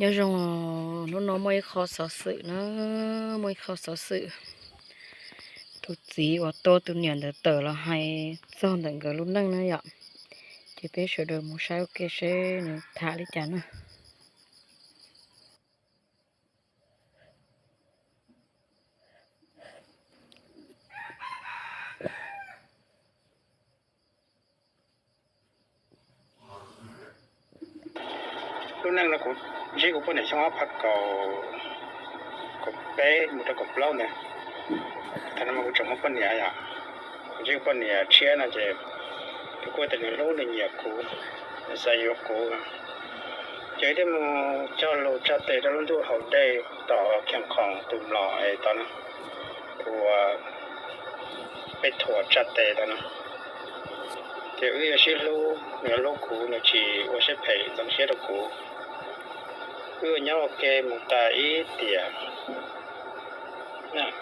Nyob zoo, hnub no muaj ib qho xov xwm na, muaj ib qho xov xwm. Tus txiv uas tua tus niam ntawd tawm los hais txog ntawm nkawd lub neej na yom. Ces peb sawv daws mus saib ua ke seb nws tham li cas na. Lub neej no kuv ntsib kuv poj niam xyoo ob phav kaum, kaum peb mus rau kaum plaub ntawd. Thaum no mas kuv tseem muaj poj niam yom. Kuv ntsib kuv poj niam tshiab no ces kuv kuj tias nws hlub nws nyiam kuv, nws xav yuav kuv. Ces thiaj mus cog lus tsa tes rau lub ntuj haus dej tom Khiam Khoom tus mlom es tod no, tus uas peb thuam tsa tes tod no. Ces wb yuav sib hlub, nws yuav hlub kuv, nws tsis ua siab phem ntxeev siab rau kuv. Wb yuav nyob ua ke mus tas ib tiam, nws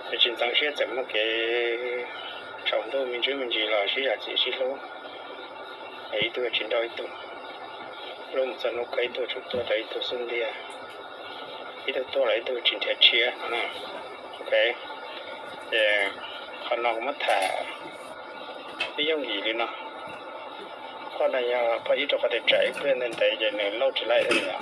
tsis ntxeev siab txawm muaj kev tsaus ntuj me ntsis me ntsis los sib zam txim sib hlub, es ib tug tsis nrauj ib tug. Hlub mus txog hnub kawg ib tug tsum tuag rau ib tug xub ntiag, ib tug tuag los ib tug tsis nrhiav tshiab no. Ok, ces qhov no kuv muab tham ib yooj yim li no. Qhov no yog qhov ib rau qhov tias tsam ib pliag ntev ntev ces nws lauj tsis laij thiab yom.